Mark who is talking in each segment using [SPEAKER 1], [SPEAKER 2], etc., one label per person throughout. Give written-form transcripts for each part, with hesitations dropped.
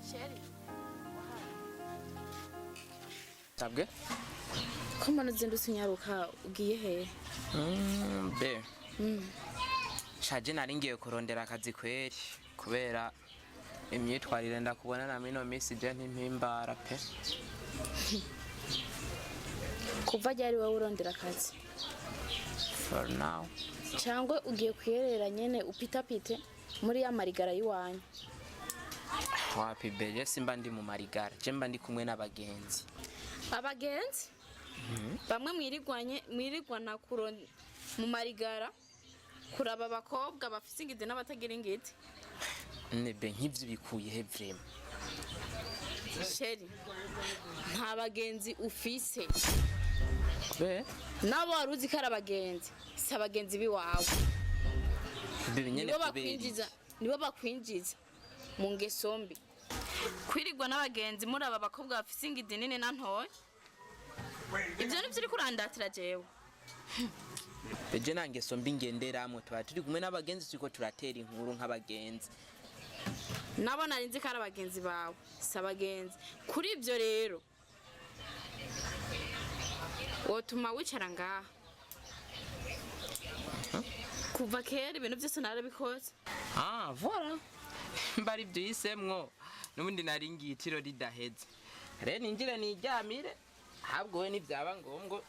[SPEAKER 1] Chéri.
[SPEAKER 2] Sabwe.
[SPEAKER 1] Ko mbona uzindutse unyaruka, ugiye hehe?
[SPEAKER 2] Be shaje, nari ngiye kurondera akazi kweri, kubera imyitwarire ndakubona na mino minsi je ntimpimbara pe.
[SPEAKER 1] Kuva ryari wowe urondera akazi?
[SPEAKER 2] For now.
[SPEAKER 1] Cyangwa ugiye kuyerera nyene upitapite muri ya marigara y'iwanyu?
[SPEAKER 2] Wapi be, je simba ndi mu marigara, je mba ndi kumwe n'abagenzi.
[SPEAKER 1] Abagenzi bamwe mwirigwanye, mwirigwana mu marigara kuraba abakobwa bafise ingidi n'abatagira ingidi.
[SPEAKER 2] Nebe, nk'ivyo bikuye he vraiment?
[SPEAKER 1] Chéri, nta bagenzi ufise.
[SPEAKER 2] Be.
[SPEAKER 1] Nabo wari uzi ko ari abagenzi, si abagenzi b'iwawe.
[SPEAKER 2] Be nyene,
[SPEAKER 1] Nibo
[SPEAKER 2] kubera
[SPEAKER 1] bakwinjiza,
[SPEAKER 2] iki?
[SPEAKER 1] nibo bakwinjiza mu ngeso mbi, kwirigwa n'abagenzi muraba abakobwa bafise ingidi nini na ntoya. Ibyo nivyo uriko urandatira jewe?
[SPEAKER 2] Be, je nta ngeso mbi ngenderamwo. Tuba turi kumwe n'abagenzi, turiko turatera inkuru nk'abagenzi.
[SPEAKER 1] Nabo nari nzi ko ari abagenzi bawe, si abagenzi. Kuri ibyo rero wotuma wicara ngaha. Kuva kera ibintu byose narabikoze.
[SPEAKER 2] Ah, voilà, mbari ibyo uhisemwo. N'ubundi nari ngiye, itiro ridaheze. Rero ninjire niryamire, ahubwo we nibyaba ngombwa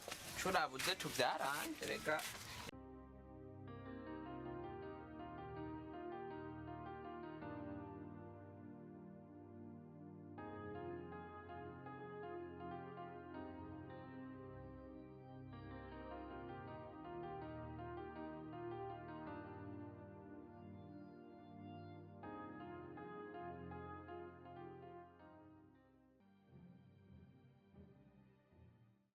[SPEAKER 2] curabuze tubyaranje reka.